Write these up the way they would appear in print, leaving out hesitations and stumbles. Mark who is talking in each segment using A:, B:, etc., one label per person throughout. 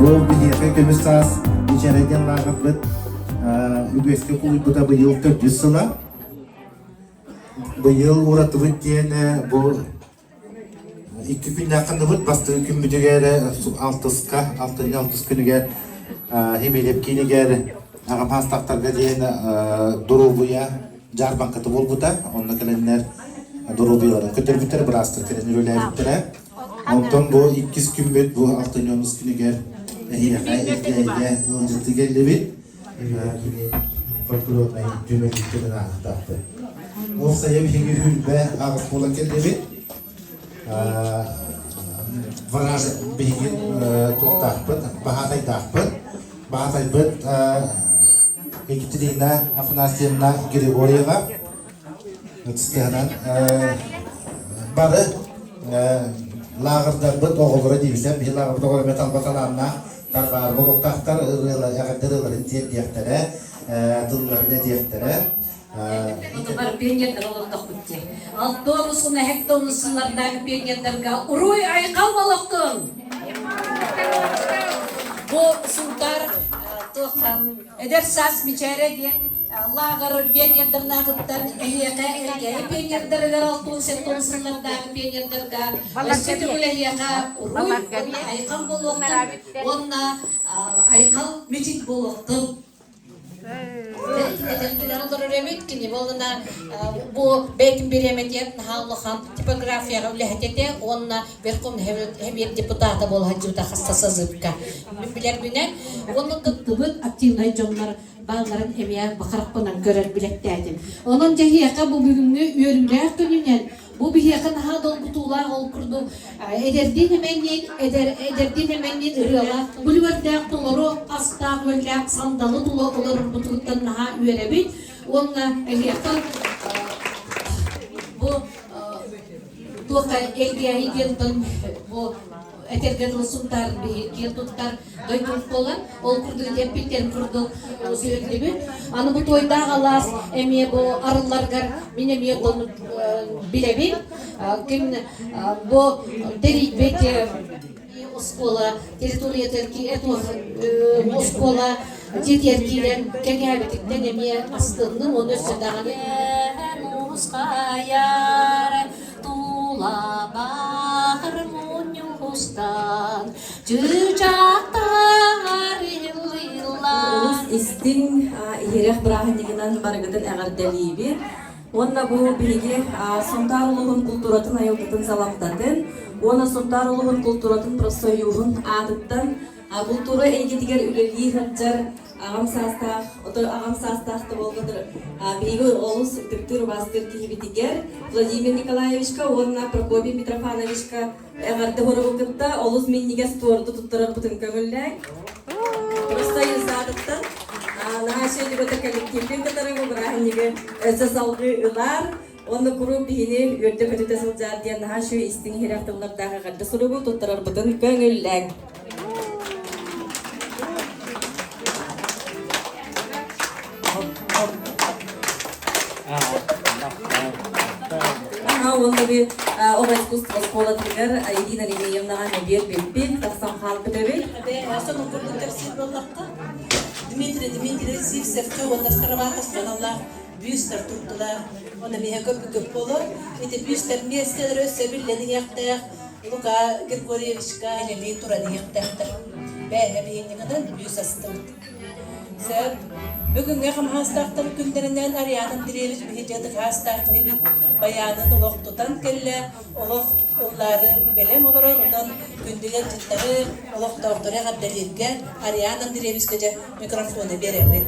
A: Бу биһиэхэ көмүс саас Мичээрэ диэн лааҕырбыт үгэскэ кулуйбута быйыл төрдүс сыла. Быйыл уратыбыт диэн бу икки күннээх ханныбыт бастакы күммүтүгэр алтыска, алтынньы алтыс күнүгэр Химилеп киинигэр аҕам хаастаахтарга диэн доруобуйа дьаарбаҥката буолбута. Онно кэлэннэр доруобуйаларын көтөрбүттэрэ, быраастар кэлэн үлэлээбиттэрэ. Онтон бу иккис күммүт бу алтынньы онус күнүгэр эһиэхэ Элгээйигэ ыалдьыттыы кэллибит. Кини фольклорнай түмэлиттэн ааһыктаахпыт. Ол сайа биһиги хүлбэ аҕыс буолан кэллибит. Вараж биһиги туохтаахпыт, баһаатайдаахпыт. Баһаатайбыт Екатерина Афанасьевна Григорьева ытыстыһынан бары лааҕырдарбыт оҕолоро диибитэ биһи лааҕырбыт оҕолоро эмиэ талба талааннаах тарҕаар буолуохтаахтар ырыалар эҕэрдэ ырыаларын тиэрдиэхтэрэ тылларын этиэхтэрэ
B: Бар пионердар олордохпут дии. Алтуонус уна хектонус сыллардаах пионердарга уруй айхал болохтун! Бу Сунтаар туох эдэр саас мичээрэ диэн лааҕыр пионердарнаатыттан эһиэхэ Элгээйи пионердарыгар алтуон сеттон сыллардаах пионердарга өссө төгүл эһиэхэ уруй уонна айхал буолуохтун уонна айхал мичик буолуохтун! Этэн олорор эбит кини буоллана бу бэйэтин бириэмэтигэр наһаа улахан типографияҕа үлэһит этэ уонна верховный сэбиэт депутата буола сылдьыбыта хаста созывка мин билэрбинэн уонна кыттыбыт активнай дьоннор баалларын эмиэ бахарахпынан көрөр билэттээтим онон дьэһиэхэ бу бүгүҥҥү үөрүүлээх күнүнэн Бу биһиэхэ наһаа долгутуулаах ол курдук эдэрдиин эмэнниин эдэр эдэрдиин эмэнниин ырыалаах бүлүгэрдээх толору астаах үөллээх сандалы тула олорорбутуттан наһаа үөрэбит уонна эһиэхэ бу туохха Элгээйи диэн бу этэргэ дылы Сунтаар биһи киэн туттар дойдубут буолар. Ол курдук эппиттэрин курдук сүрүннүбүт. Аны бу Туойдаах алаас эмиэ бу арылларгар мин эмиэ билэбин. Ким бу тэрийбит оскуола территориятыгар оскуола дьиэтигэр киирэн кэҥээбититтэн эмиэ астынным. Оны өссө даҕаны Тулабар мунньустан чыычаахтар
C: Олус истиҥ, иһирэх бырааһынньыгынан барыгытын эҕэрдэлиибит. Уонна бу биһиги Сунтаар улууһун култууратын айылгытын салалтатын уонна Сунтаар улууһун култууратын профсоюһун аатыттан култуура эйгэтигэр үлэлии сылдьар аҕам саастаах, ото аҕам саастаах да буолбатар, биһиги олус ытыктыыр убаастыыр киһибитигэр Владимир Николаевичка уонна Прокопий Митрофановичка эҕэрдэ хоругу кытта олус минньигэс туорду туттарарбытын көҥүллээҥ. Профсоюз аатыттан наһаа үчүгэй коллективпин кытары бу бырааһынньыгы өссө салгыы ылар уонна куруук биһини үөрдэ-көтүтэ сылдьаар диэн наһаа үчүгэй истиҥ иһирэх тыллардаах эҕэрдэ суругу туттарарбытын көҥүллээҥ. Уонна би оҕо искусство оскуолатыгар Ирина Ремеевнаҕа нэбиэр билбит, тахсан хаалбыт эбит.
D: Дмитрий Дмитриевич Сивцевкэ уонна Староватов аналлаах бүүстэр турдулар. Оны миһэ көп көп болор. Ити бүүстэр миэстэлэр өссө биллэн иһиэхтээх. Лука Григорьевичка илэлии туран иһиэхтээхтэр. Бээһэ биһинньигинэн бүүс астыбыт. Сөп. Бүгүҥҥэ хамаастаахтар күннэринэн Ариан Андреевич биһи дьыатык хаастаах киһибит байаанын олох тутан кэллэ, олох ыллаары бэлэм олорор, онон күндү ыалдьыттары, олохтоохтору эҕэрдэлииргэ Ариан Андреевичка дьэ микрофону биэрэбин.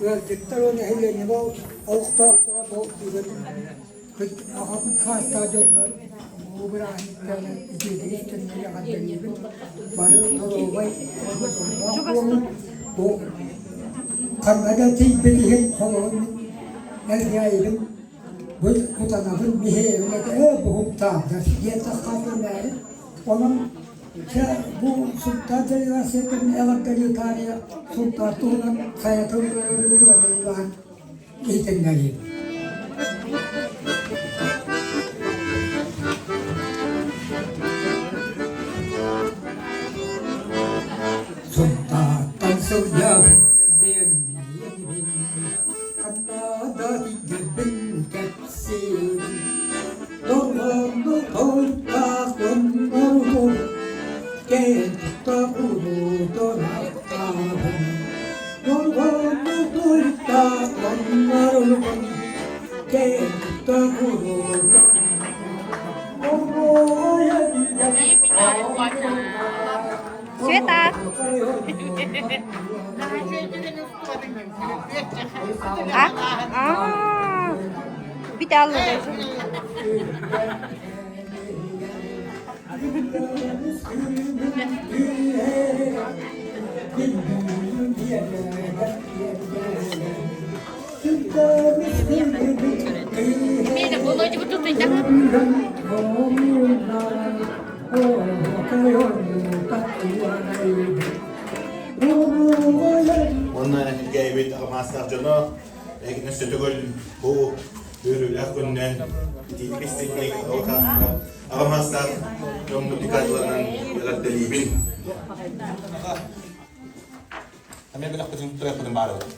E: Ыалдьыттар уонна нэһилиэнньэ олохтоохторо бу бүгүн аҕам саастаах дьоннор бу бырааһынньыктарынан итиитигит кэмҥэ эҕэрдэлиибин. Бары доруобай уонна дьоллоох буолун. Бу ханна да тиийбит иһин холобур мин Элгээйибин бу кутанабын биһиэбин этэ ээ буһуктаахтар диэн таххаатырмаары онон Дьэ, бу Сунтаар делегациятын эҕэрдэлии таарыйа Сунтаар туһунан хайатын ырыалаан иһитиннэриим.
F: Света! А? А, Бит аллы.
A: Уонна илгээбит аҕамаастаах дьоно эһигини сөтөгөл бу үөрүүлээх күнүнэн итиитик истиҥник аҕамаастаах дьоммут декадаларынан эҕэрдэлиибин.
G: Эмиэ бэлэхпитин туттарыахпытын баарыбыт.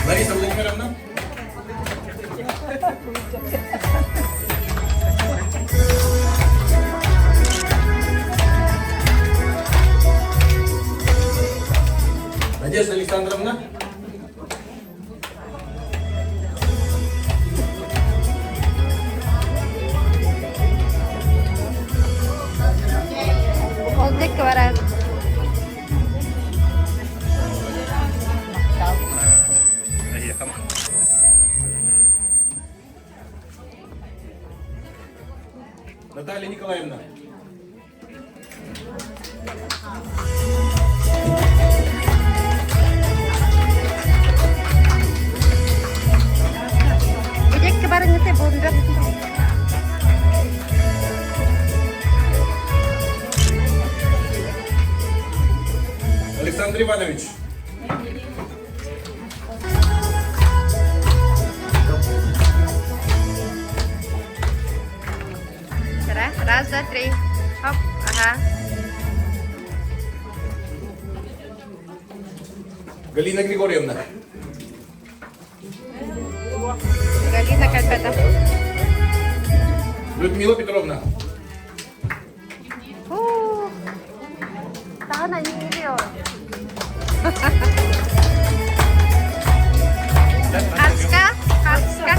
G: Лариса Владимировна. Надежда Александровна.
F: Olacak var.
G: Наталья Николаевна.
F: Бүдекке барыңыты бомба.
G: Александр Иванович.
F: Раз, два, три. Хоп, ага.
G: Галина Григорьевна.
F: Галина Кальпета.
G: Людмила Петровна.
F: Daha geliyor. Kaska, kaska.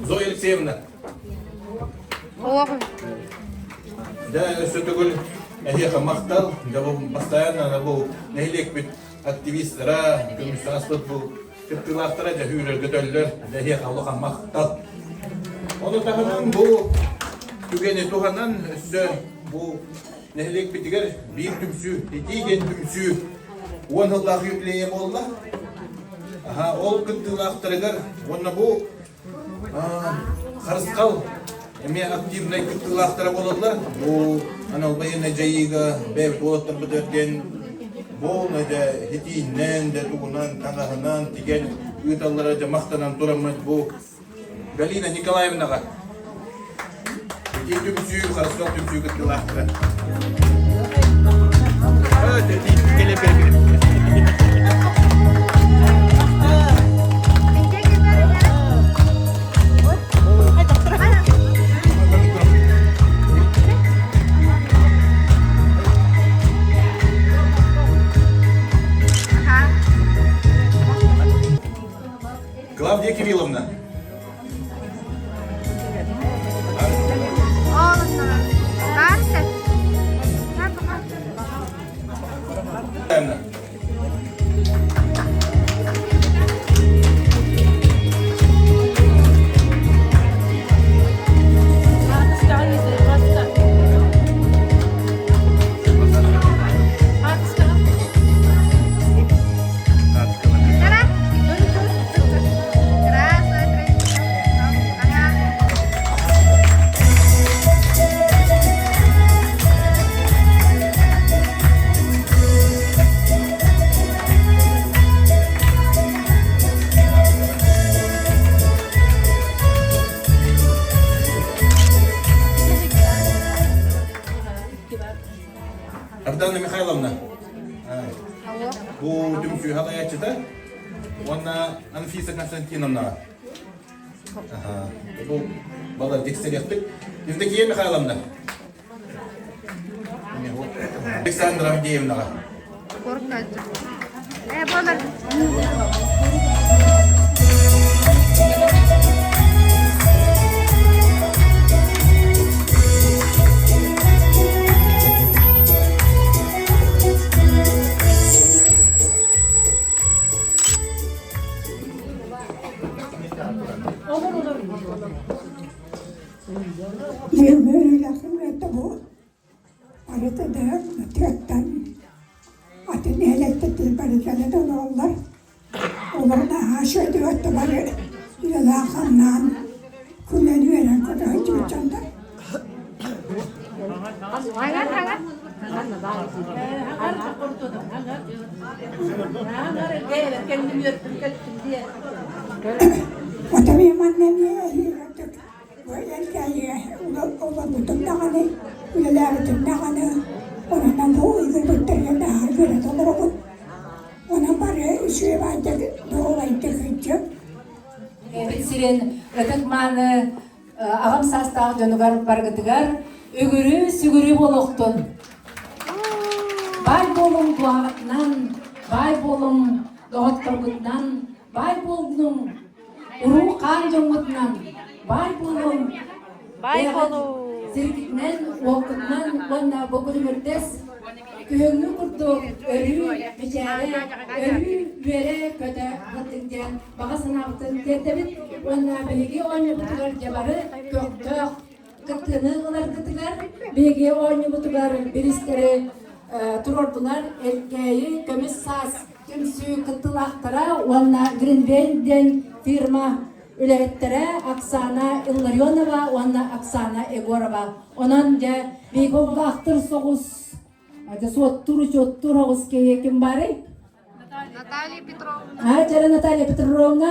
G: Зоя Алексеевна. Да, өссө төгүл эһиэхэ махтал. Дьэ бу постоянно бу нэһилиэкпит активистара, көмүс ааспыт бу кыттыылаахтара дьэ үүрэр-көтөллөр. Дьэ эһиэхэ улахан махтал. Ону таһынан бу түгэни туһанан өссө бу нэһилиэкпитигэр биир түмсүү, итии диэн түмсүү уон сыллаах юбилейа буолла. Аха, ол кыттыылаахтарыгар уонна бу Харысхал эмиэ активнай кыттыылаахтара буолаллар. Бу анал байыаннай дьайыыга бэйэбит уолаттарбытыгар диэн бу дэ хитииннэн, дэ тугунан, таҥаһынан тигэн ыыталлара дьэ махтанан тураммыт бу Галина Николаевнаҕа ити түмсүү, Харысхал түмсүү кыттыылаахтара. Клавдия Кирилловна. Ардана Михайловна, бу түмсүү халайааччыта уонна Анфиса Константиновна. Бу балар диксериэхпит. Евдокия Михайловна. Александра Авдеевнаҕа.
F: Э, буолар.
E: Барыта да тыаттан атын нэһилиэктэртэн бары кэлэн олороллор. Олор наһаа үчүгэйдик бары үлэлээн-хамнаан күлэн үөрэн көтө сылдьыбыт дьоннор.
F: Аҥар, аҥар.
E: Отомин манна эмиэ эһиилэрдик Олорбутум даҕаны, үлэлээбитим даҕаны, онон бу ыгырбыттарга наһаа үөрэ толоробун. Онон бары үчүгэй баайдык, доруобайдык сылдьыҥ.
H: Бэйэбит сирин ытык-мааны аҕам саастаах дьонугар барыгытыгар үгүрүү-сүгүрүү буолуохтун. Баай буолуҥ дуоһаҕытынан, баай буолуҥ доҕотторгутунан, баай буоллуҥ Уруу хаан дьоҥҥутунан баай буолуҥ,
F: Баай буолуу!
H: сиргитинэн, уоккутунан уонна бу күлүмүрдэс күһүҥҥү курдук өрүү мичээрэ, өрүү үөрэ-көтө сылдьыҥ диэн баҕа санаабытын тиэрдэбит уонна биһиги оонньуубутугар дьэ бары көхтөөх кыттыыны ыларгытыгар биһиги оонньуубутугар бириистэри туруордулар Элгээйи көмүс саас түмсүү кыттыылаахтара уонна Гринвейн диэн фирма үлэһиттэрэ Оксана Илларионова уонна Оксана Егорова. Онон дьэ биһиги улаахтыр соҕус суоттуур учуоттуур оҕус киһи ким баарый?
F: Наталья Петровна.
H: А, дьэрэ Наталья Петровна.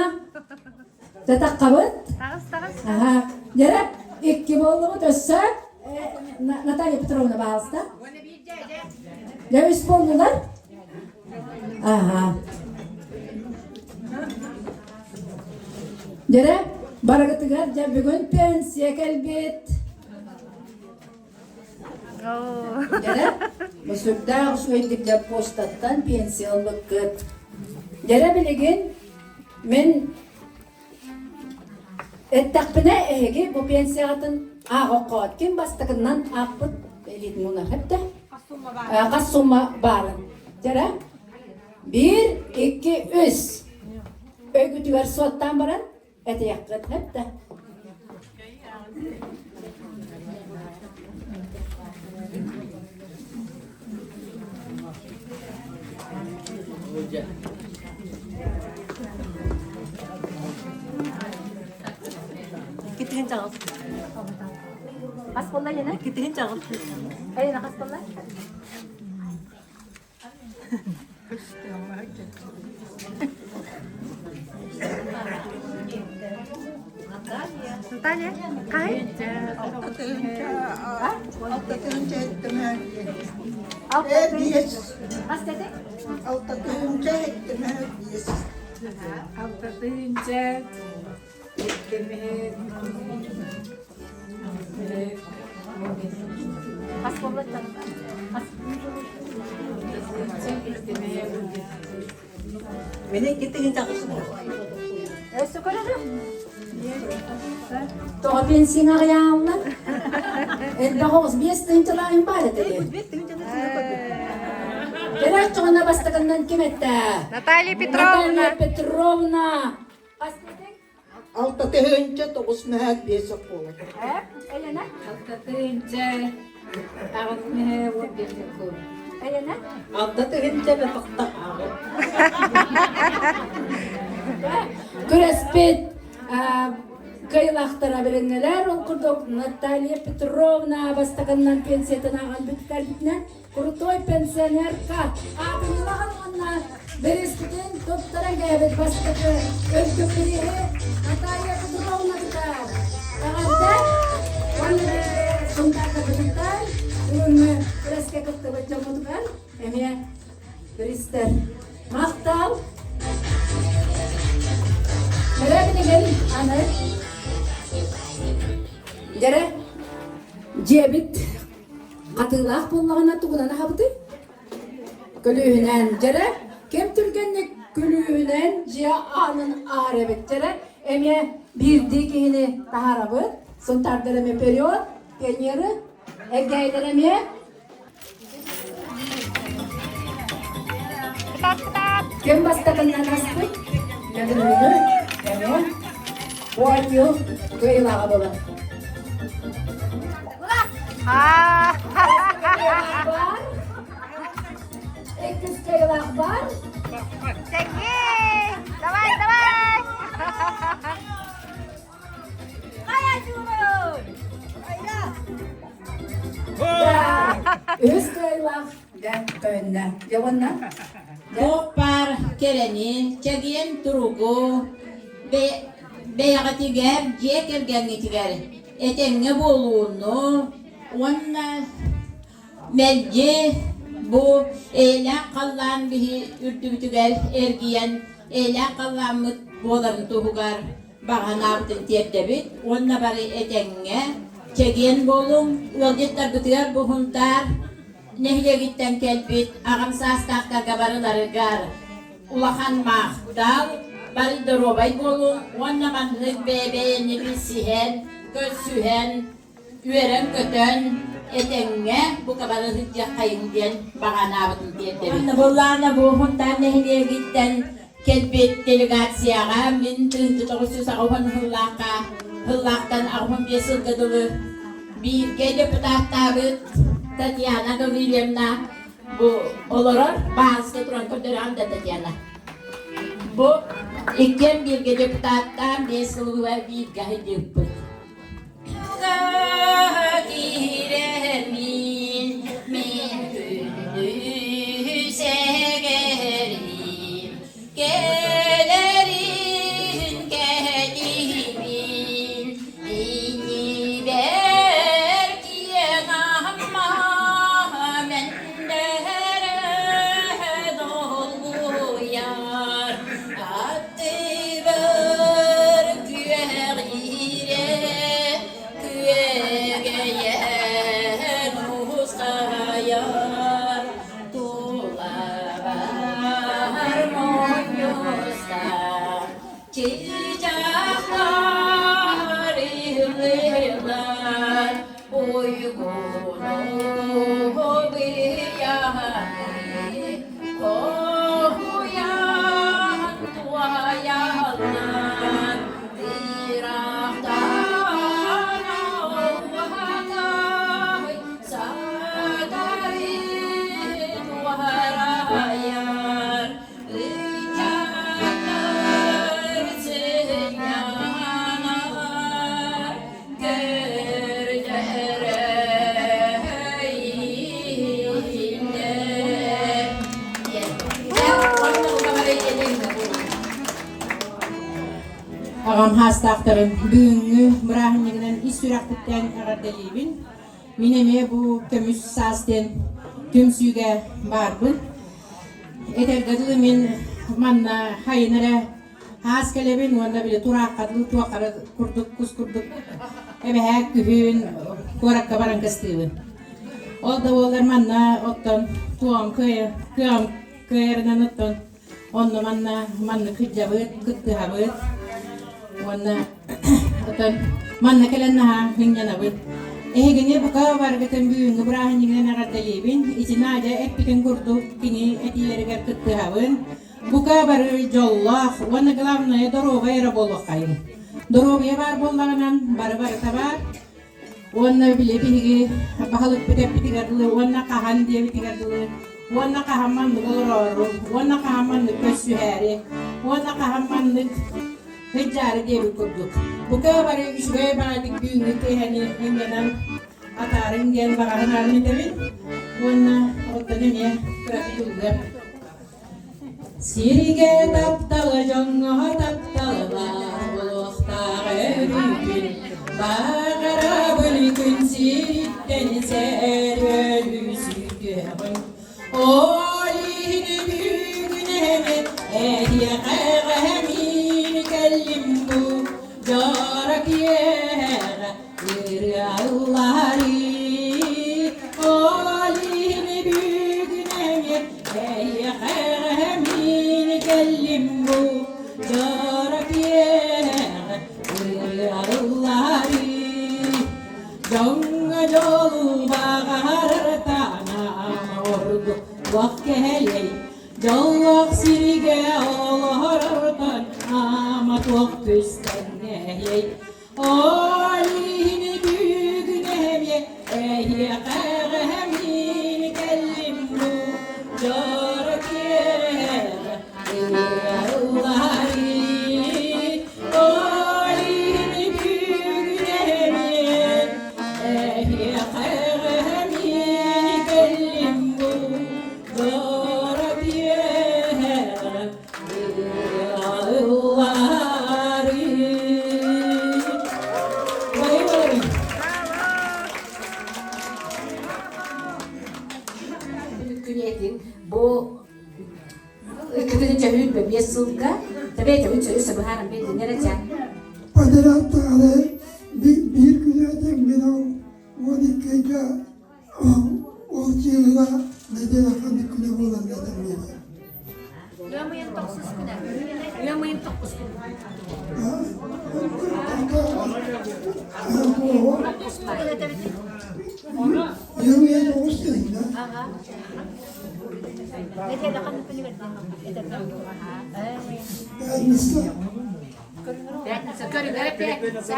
H: Дьэ таххабыт.
F: Таҕыс, таҕыс.
H: Аха. Дьэрэ икки буоллубут өссө Наталья Петровна баалыста. Дьэ үс буоллулар. Аха. Дьэрэ барыгытыгар дьэ бүгүн пенсия кэлбит. Дьэрэ, бу сүрдээх үчүгэйдик дьэ почтаттан пенсия ылбыккыт. Дьэрэ билигин мин эттэхпинэ эһиги бу пенсияҕытын ааҕоккоот ким бастакыннан аахпыт илиитин уунар эптэ хас сумма баарын. Дьэрэ, биир, икки, үс. Өйгүтүгэр суоттаан баран этиэххит эптэ.
D: Китиһин чаҕыл.
H: Хас буолла Лена?
D: Китиһин чаҕыл.
H: Лена хас буолла?
F: Наталья, хай?
H: Хас буолла?
D: Менен китигин чаҕыл.
H: Өссө көрөрүм. Тоҕо пенсияҥ аҕыйаалла? Элбэх оҕус биэс тыһыынчалааһын баар этэ дии. Кэлэр чоҕуна бастакыннан ким эттэ?
F: Наталья Петровна.
H: Наталья Петровна.
E: Алта тыһыынча тоҕус мөһөөт биэс оскуола.
H: Елена?
I: 6 тыһыынча 8 мөһө 15 секунд.
H: Елена?
D: 6 тыһыынча бэтохтох ааҕы.
H: Күрэспит кыайыылаахтара билиннилэр. Ол курдук Наталья Петровна бастакыннан пенсиятын ааҕан бүттэрбитинэн крутой пенсионерка аатырылаҕын уонна бириспитин туттаран кээбит бастакы үрдүк бирииһи Наталья Петровна тутар. Эҕэрдэ! Уонна биһиги Сунтаардарбытыттан бүгүҥҥү күрэскэ кыттыбыт. кыттыбыт дьоммутугар эмиэ биристэр. Махтал! Эрэ билигин аны дьэрэ дьиэбит хатыылаах буоллаҕына тугунан аһабытый? Күлүүһүнэн дьэрэ ким түргэнник күлүүһүнэн дьиэ аанын аһар эбит дьэрэ эмиэ биирдии киһини таһаарабыт. Сунтаардар эмиэ вперед, пионеры, эргээйдэр эмиэ Ким бастакынан аспыт Нагрыыны эмиэ оонньуу кыайыылааҕа буолар. Бар. Иккис кыайыылаах бар.
F: Сергей! Давай, давай!
H: Үһүс кыайыылаах дьэ көһүннэ. Дьэ уонна
J: Туох баар кэрэни, чэгиэн туругу, бэйэҕитигэр, дьиэ кэргэҥҥитигэр этэҥҥэ буолууну уонна мэлдьи бу эйэлээх халлаан биһи үрдүбүтүгэр эргийэн эйэлээх халлааммыт буоларын туһугар баҕа санаабытын тиэрдэбит уонна бары этэҥҥэ чэгиэн буолуҥ, ыалдьыттарбытыгар бу Һунтаар нэһилиэгиттэн кэлбит аҕам саастаахтарга барыларыгар улахан махтал, бары доруобай буолуҥ уонна маннык бэйэ-бэйэни билсиһэн, көрсүһэн, үөрэн-көтөн, этэҥҥэ бука бары сылдьыаххайыҥ диэн баҕа санаабытын тиэрдэбит. Былаана бу Һунтаар нэһилиэгиттэн кэлбит делегацияҕа мин 1980 сыллаахха сыллаахтан 85 сылга дылы бииргэ депутаттаабыт Татьяна Гаврильевна бу олорор баһаалыста туран көрдөрөҕүн да Татьяна. Бу иккиэн бииргэ депутаттаан биэс сылыгар бииргэ сылдьыппыт. Киирэммин мин күндү сэгэрим, кэлэрин кэтиибин, иннибэр киэҥ амма мэндээрэ долгуйар, Аттыбар күөҕирэ күөгэйэн устайар тулабар моонньустар чыычаахтар ыллыыллар уйгуну быйаһыы Хоһуйан туойаллар ыраахтан уһатай сатары туһарайар ычаттар сынньанар
K: Аҕам хаастаахтарын бүгүҥҥү бырааһынньыгынан ис сүрэхпиттэн эҕэрдэлиибин. Мин эмиэ бу көмүс саас диэн түмсүүгэ баарбын. Этэргэ дылы мин манна хайын эрэ Хаас кэлэбин уонна били тураахха дылы туоххара курдук кус курдук эбэһээ күһүн куоракка баран кыстыыбын. Ол да буоллар манна оттон туом кыаҕым кыайарынан оттон онно манна маннык сылдьабыт, кыттыһабыт уонна оттон манна кэлэн наһаа сынньанабыт. Эһигини бука барыгытын бүгүҥҥү бырааһынньыгынан эҕэрдэлиибин. Ити Надя эппитин курдук кини этиилэригэр кыттыһабын. Бука бары дьоллоох уонна главное доруобай эрэ буолуоххайыҥ. Доруобуйа баар буоллаҕынан бары барыта баар. Уонна били биһиги баһылыкпыт эппитигэр дылы уонна хаһан диэбитигэр дылы уонна хаһан маннык олороору уонна хаһан маннык көрсүһээри уонна хаһан маннык сылдьаары диэбит курдук. Бука бары үчүгэй баҕайытык бүгүҥҥү киэһэни ынньанан атаарыҥ диэн баҕаран этэбин уонна оттон эмиэ кыракый ыллыам. Сиргэ тапталы дьоҥҥо тапталы баар буолуохтаах өрүүтүн, баҕарабын күн сириттэн сэр өлүү сүтүө. түһүөҕүҥ. Ол иһин бүгүн эһэми эһиэхэ эһэмиин кэллим бу дьоро киэһэҕэ ырыаллаһарыы. Ол иһин бүгүн эһэми эһиэхэ эһэмиин кэллим бу дьоро киэһэҕэ ырыаллаһарыы. Дьоҥҥо дьолу баҕарар таҥаама ордук туох кэһэлэй Дьоллоох сиригэ олорортон аама туох түстэҥнэһиэй Ол иһин бүгүн эмиэ эһиэхэ эһэмиин кэллим бу дьоро киэһэ ылларыы Ол иһин бүгүн эмиэ эһиэхэ эһэмиин кэллим бу дьоро киэһэ ылларыы
B: Күнэтин бу ыккытын чөһүүр бэбиэс сылга тэбээтэ үчү үсэ быһааран биэрдинэр этэ.
E: Падарааттаҕары биир күнээтин мин ол 12-га ол чыыла нэдиэлэ ханнык күнэ буолан этэр буолар.
I: Ыам ыйын тохсус күнэ. Ыам ыйын тохсус күнэ.
E: Ыам ыйын тоҕус күнэ.
I: Нэдиэлэ ханнык күнүгэр
E: Пятница.
B: Пятница, көрүҥэр пятница.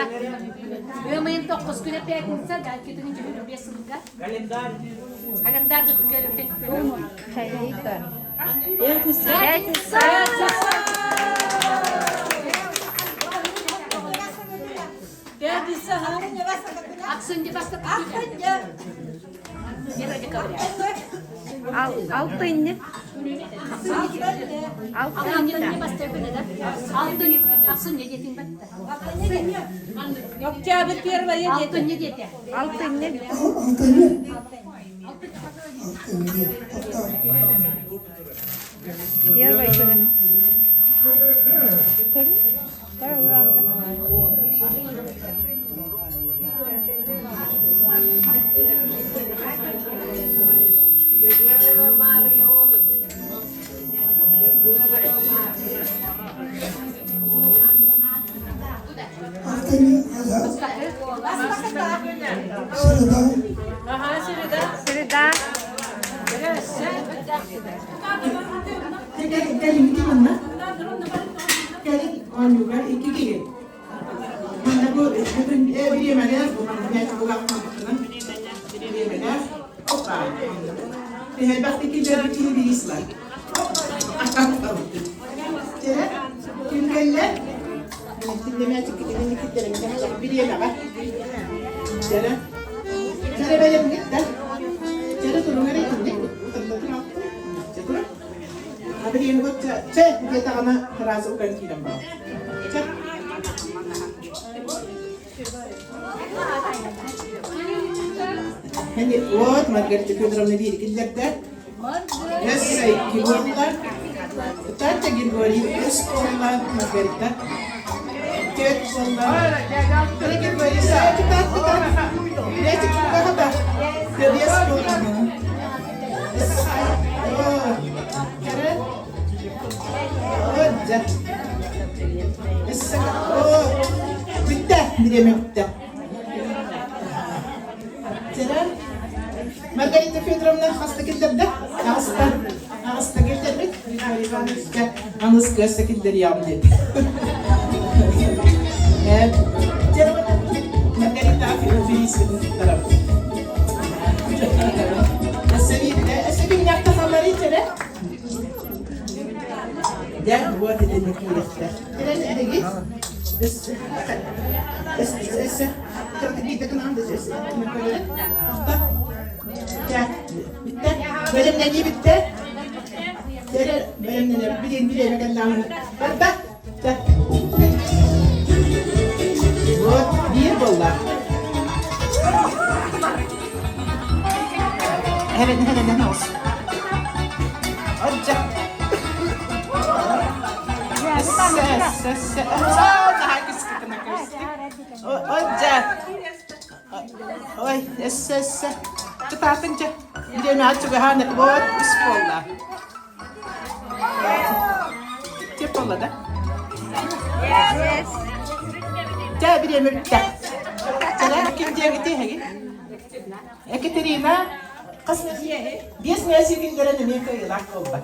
B: Ыам ыйын тохсус күнэ пятница, да, китини дьүһүн бес сылга. Календарь. Календарь
F: Пятница. Пятница.
D: Пятница.
B: Ахсынньы бастакы күнэ. Первое декабря.
F: Алтынньы.
B: Алтынньы бастакы күнэ да? Алтын, ахсынньы диэтиҥ батта.
D: Октябрь первое диэтэ.
B: Алтынньы диэтэ.
F: Алтынньы.
E: Алтынньы. Алтынньы.
F: Первый күнэ.
E: Алтынньы Среда.
D: Ага, среда.
F: Среда.
L: Кэлиҥҥи манна. Кэлин оонньуугар икки киһи. Манна бу бүгүн бириэмэлээх, бу манна бэйэ бириэмэлээх. Опа. Элбэхтик киллэрбит киһи бириис ылар. Чэрэ, ким кэллэ? Тиннэмээчик бириэмэҕэ. Чэрэ. Чэрэ бэлэмҥит да. Чэрэ туруҥ эрэ итинник. Чэ тура. Адриан вот чэ диэтэҕинэ сразу уган киирэн барар. Чэ. Вот Маргарита Федоровна биир киллэрдэ. Өссө икки буолла. Татья Григорий үс буолла Маргарита. Түөрт буолла. Татья Григорий кытаат кытаат. Бэти кытаата. Биэс буолла. Бүттэ, бириэмэ бүттэ. Маргарита Федоровна хаста киллэрдэ? Аҕыста. Аҕыста киллэрбит. Михаил Ивановичка аныс кыасса киллэриэҕим диэт. Маргарита Федоровна туттарабыт. Дьэ, вот итинник киирэхтэр. Кэлэн эһиги өссө Бүттэ. Бэлэмнэнии бүттэ. Бэлэмнэнэр билин билиэмэ кэллэҕинэ барда. Вот биир буолла. Херен херен хос. Отжа. Отжа. Ой, эссе эссе. Кытаатын чэ. Бириэмэ аччыгаһаан вот үс буолла. Теп буолла да?
F: Yes.
L: Чэ, бириэмэ бүттэ. Чэ, ким диэбити эһиги? Екатерина хас биэс мээси киллэрэн эмиэ кыайыылаах буолла.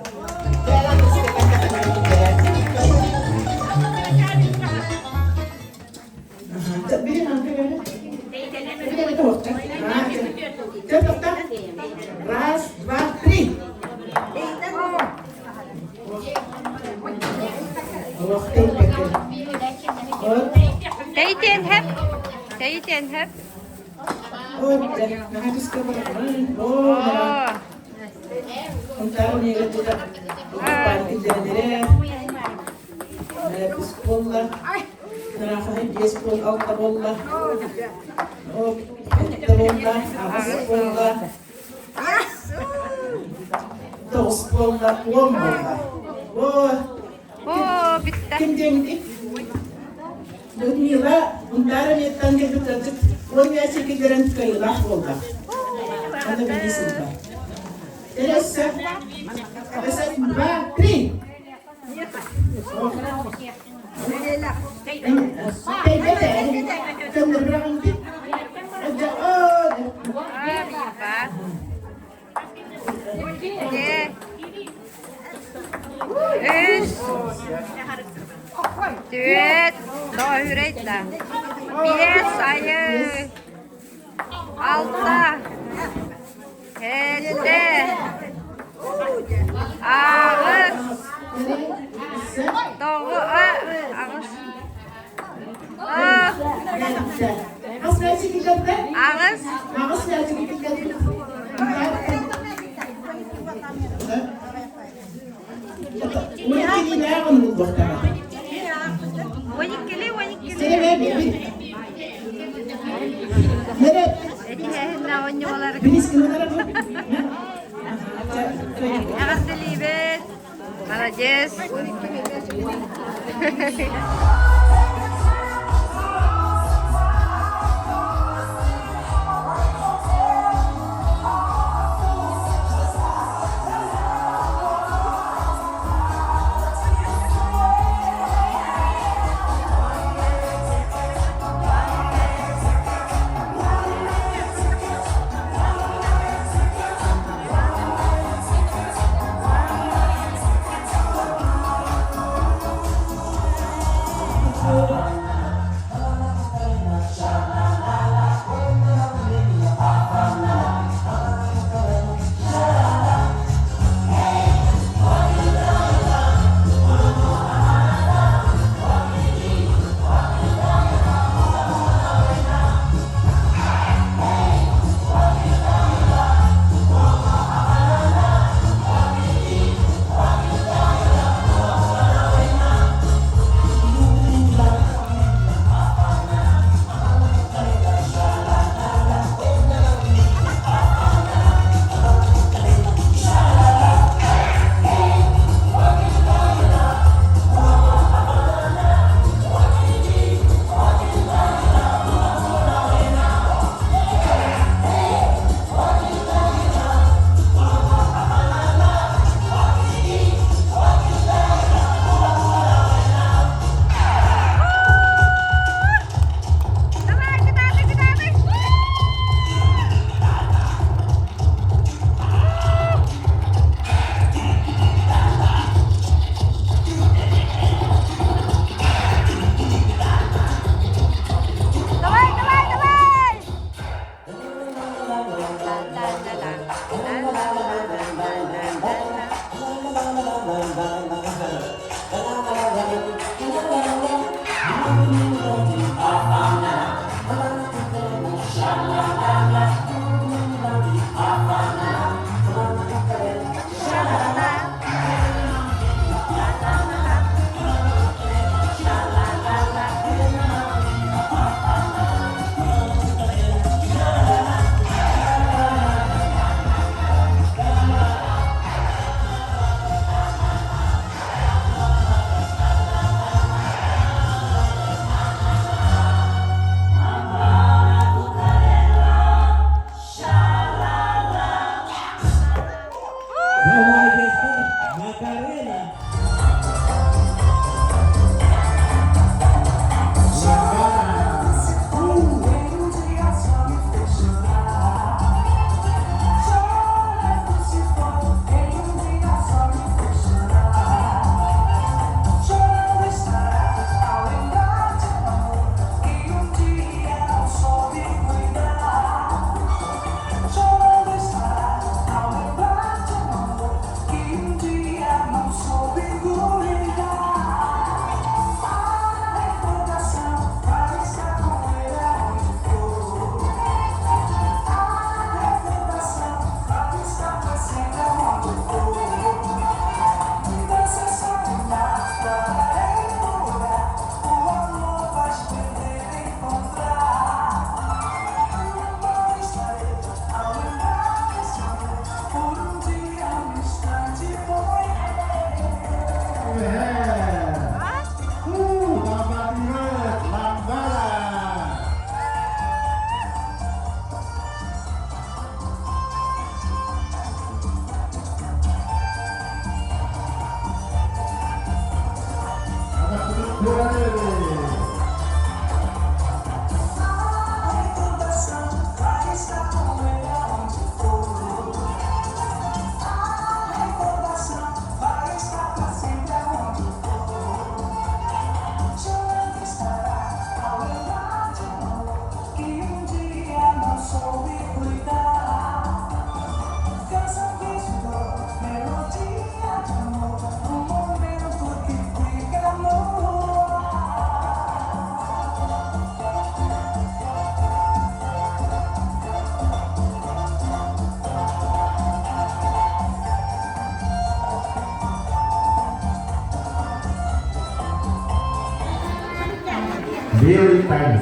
L: Раз, два, три.
F: Тэйтен хэп. Тэйтен хэп. Оо.
L: Буолла, биэс буол, алта буолла, алта буолла, аҕыс буолла, тоҕус буолла, уон буолла. О,
F: Оо, бүттэ.
L: ким диэбитий? Людмила Унтаара Меттан кэлбит ыалдьыт уон мээчик киллэрэн кыайыылаах буолла. Аны билии сылба. Эрэссе, эссе, два, три.
F: Үс, түөрт, тоҕо да. Биэс айы, алта, Сэттэ, аҕыс, тоҕус, аҕыс, аҕыс, он иккили, он иккили. Этиһээһиннэ оонньуулар. Эҕэрдэлиибит. Молодец.
M: Маладьыастар, Макарена!
A: Белый танец.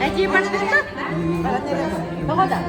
F: Эдии барбыкка? Тоҕо да?